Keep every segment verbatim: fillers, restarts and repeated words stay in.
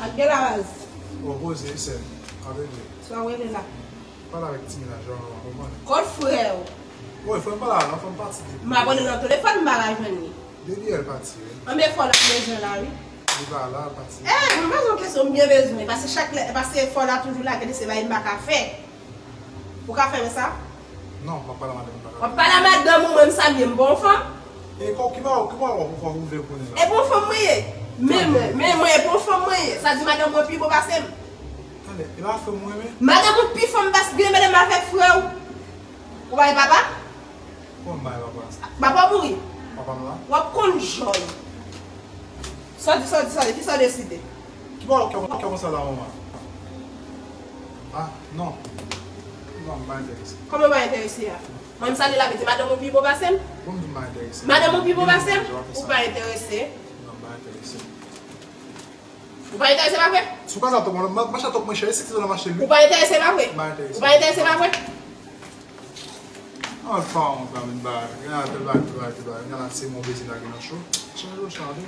Ap gen la baz. Bon, poze, sè m. Ap rele. Sa w rele la? Pale avèk ti mennaj la, ou konprann? Kot frè w? Wi, frè m pa la, non, frè m pati depi. M abòne nan telefòn, m pa ka jwenn li. Depi yè l pati, wi. Anben, fò l ap bezwen la, wi. Li pa la, l pati. Eh, m poze yon kesyon, m byen bezwen, paske chak lè, paske fò l ap toujou la, gade se bagay m pa ka fè. Ou ka fè m sa? Non, m ap pale a madanm ou, m pa ka. W ap pale a madanm ou, mwen m sa m ye, m pa yon fanm? E kò, ki bagay, ki bagay w ap fè ou vle konnen la? E pa yon fanm mwen ye. Men mwen, men mwen, e pa yon fanm mwen ye. Sa di madanm mwen pi bon pase m. Tande, e pa fanm mwen, men. Madanm ou pi fanm pase, byen mele m avèk frè w. Ou pa gen papa? Kòman m pa gen papa? Papa w mouri. Papa m la? W ap konn jòy. Sa w di, sa w di, sa w di, kisa w deside? Ki bagay w kè konsa la, manman? Ah, non. Non, m pa enterese. Kòman w pa enterese a? Mwen m sale la, mete madanm ou pi bon pase m? Bon, m di m pa enterese. Madanm ou pi bon pase m? Ou pa enterese? Non, m pa enterese. Ou pa enterese, pa vre? Si w ka sa, tòp mwen, m, m achte tòp mwen chè, e sèk ti zòn nan m achte li. Ou pa enterese, pa vre? M pa enterese. Ou pa enterese, pa vre? An, pa yon bagay, men bagay. Gen anpil bagay, anpil bagay, anpil bagay. Gen la, se mwen bezwen lage nan cho. Chanje w chanje.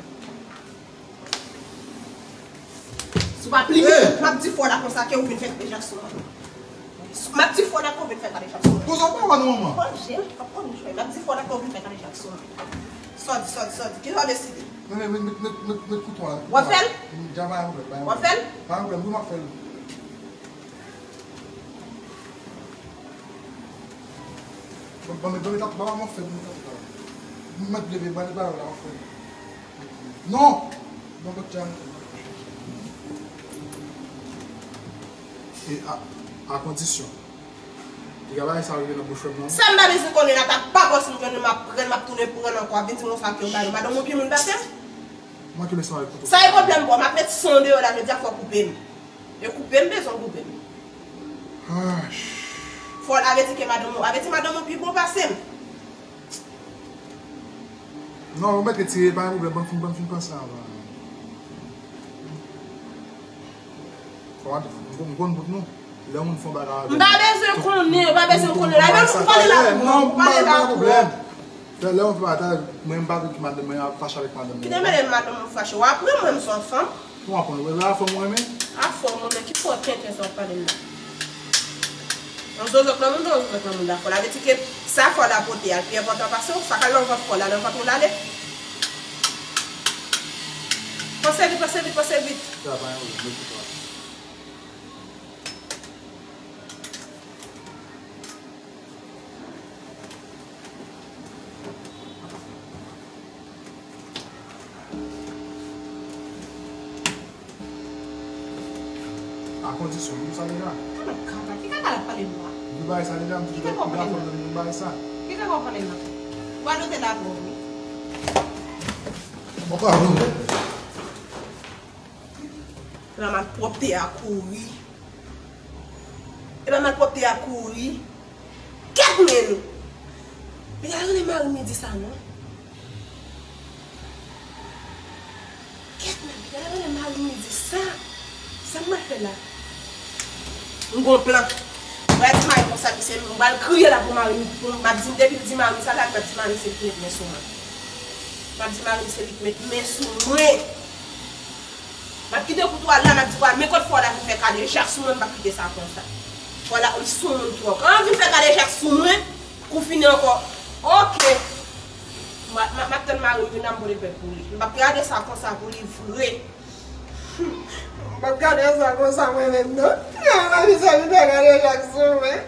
Si w pa plimen, m ap di fò la konsa ke ou vin fè kale jak sou mwen. M ap di fò la ke ou vin fè kale jak sou mwen. Konsa w pa wè non, manman. Bon, jèl, pa konn jwe. M ap di fò la ke ou vin fè kale jak sou mwen. Sa w di, sa w di, sa w di. Kisa w deside? Men, men, men, met, met, met, met kouto a. W ap fè l? Ja, pa gen pwoblèm, pa gen pwoblèm. W ap fè l? Pa gen pwoblèm, m ap fè l. Bon, bon, men, bon, men, tap, ba, m ap fè l, m ap fè l. M ap leve, m ap leve la, m ap fè l. Non! Non, bon, jan. E a, a kondisyon. Piga bagay sa rive nan bouch frè m nan. Sa m pa bezwen konnen la, ta pa bòs m jwenn li, m ap pran l, m ap tounen pran l ankò. Ap vin di m konsa ke w ba yo madanm ou pi moun pase m. Mwen ki lese mari kouto. Sa e pwoblèm pa w, m ap met san deyò la, jodi a fò w koupe m. E koupe m bezwen koupe m. Fò w avèti ke madanm ou, avèti madanm ou pi bon pase m. Non, ou mèt retire, pa gen pwoblèm, ban m fin, ban m fin panse avan. Fò w, m konn, m konn bout nou. Lè moun fè yon bagay avè m. M pa bezwen konnen, ou pa bezwen konnen. La, ou pale la pou mwen, ou pale la pou mwen. Lè, lè yon bagay, mwen m pa vle ke madanm mwen ap fache avèk madanm mwen. Kite mele madanm ou fache. W aprann mwen m se yon fanm. Bon, aprann mwen, la fanm mwen renmen. A fanm mwen renmen, ki fò tenten sa w ap pale m la? Yon zozòt nan moun, yon zozòt nan moun la. Fò l avèti ke sa fò l ap pote a, l pi enpòtan pase w, sa k al nan vant fò la, nan vant ou l ale. Panse vit, panse vit, panse vit. Sa pa yon mwen ki fò. A kondisyon, m di sa deja. Tande kaka, ki kaka l ap pale m la? M di bagay sa deja, m di ki kaka w pale m la? M di bagay sa. Ki kaka w pale m la? W a note la pou ou, wi. Bon, pa vre. La malpwòpte a kouri. Epa malpwòpte a kouri. Kèt men! Piga rele mari m li di sa non. Kèt men, piga rele mari m li di sa. Sa m pral fè la? M gon plan. M pral di mari m konsa, misye, m pral kriye la pou mari m, pou m ap di m depi l di mari m sa la, m ap di mari m se li k met men sou mwen. M ap di mari m se li k met men sou mwen. M ap kite kouto a la, m ap di, "Wa, men kot fò la vin fè kadejak sou mwen, m p ap kite sa konsa." Fò la, li sou moun twòp. An, vin fè kadejak sou mwen, kou fini ankò. Oke. M ap, m ap, m ap tann mari m vin la, m pote pèp pou li. M p ap gade sa konsa pou li vre. M p ap gade sa konsa mwen menm, non. Mari sa vin fè kadejak sou mwen.